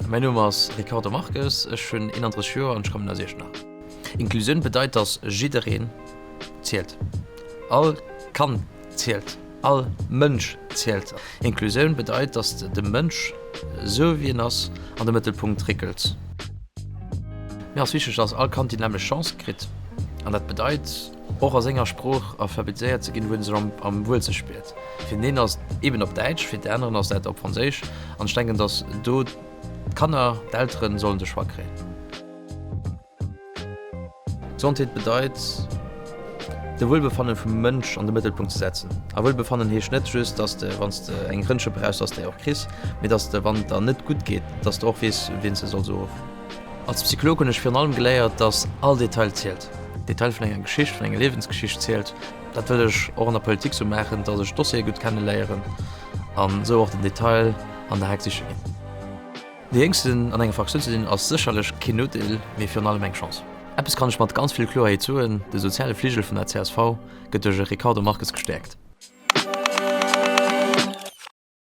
Mäin Numm ass Ricardo Marques, ech hunn 31 Joer an ech kommen aus Iechternach. Inklusioun bedeit, dass jiddereen zielt. All Kand zielt, all Mënsch zielt. Inklusioun bedeit, dass de Mënsch, esou wéi en ass, an de Mëttelpunkt réckelt. Mir ass wichteg, dass all Kand déi nämmlecht Chance kritt an dat bedeit, och a senger Sprooch alphabetiséiert ze ginn, wou en sech am wuelste spiert. Fir den een ass et eben op Däitsch, fir den aneren ass dat op Franséisch. An ech denken, datt do d'Kanner, d'Elteren sollen de Choix kréien. Gesondheet bedeit, de Wuelbefanne vum Mënsch an de Mëttelpunkt ze setzen. A Wuelbefannen heescht net just, datt s de, wann s de eng Rëntge brauchs, datt s de déi och kriss, mee datt s de, wann et der net gutt geet, datt s de och weess, wien s de solls uruffen. Als Psycholog hunn ech virun allem geléiert, dass all Detail zielt. Detail vun enger Geschicht, vun enger Liewensgeschicht zielt. Dat wëll ech och an der Politik sou maachen, dass ech d'Dossiere gutt kenne léieren an sou och den Detail an der Heck siche ginn. Dee Jéngsten an enger Fraktioun ze sinn ass sécherlech keen Nodeel, mee virun allem eng Chance. Eppes kann ech mat ganz vill Kloerheet soen, De soziale Fligel vun der csv gëtt duerch e Ricardo Marques gestäerkt.